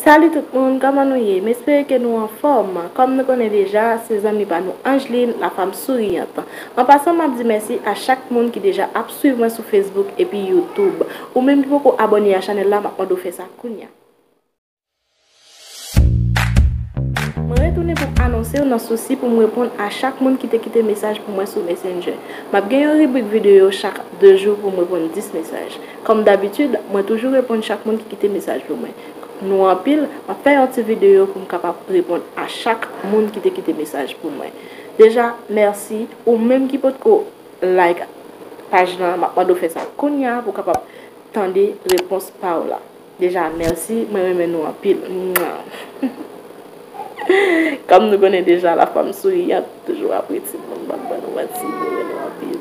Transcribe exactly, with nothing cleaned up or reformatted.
Salut tout moun, kòman nou ye? M espere ke nou anfòm. Kòm nou konnen deja, se zanmi pa nou Angeline, la femme souriante. An pasan, m ap di mèsi a chak moun ki deja ap swiv mwen sou Facebook epi YouTube. Ou menm ki poko abòne a chanèl la, m ap mande w fè sa kounya. Mwen retounen pou m anonse w nan sousi pou m reponn a chak moun ki te kite mesaj pou mwen sou Messenger. M ap gen yon ribrik videyo chak de jou pou m reponn dis mesaj. Kòm dabitid, mwen toujou reponn chak moun ki kite mesaj pou mwen. Nou anpil, m ap fè yon ti videyo pou m kapab reponn a chak moun ki te kite mesaj pou mwen. Deja, mèsi. Ou menm ki potko like paj lan, m ap mande w fè sa kounya pou w kapab tande repons pa w la. Deja, mèsi, mwen renmen nou anpil. Kòm nou konnen deja, la femme souriante toujou ap ri timoun, m ap ban nou manti, mwen renmen nou anpil.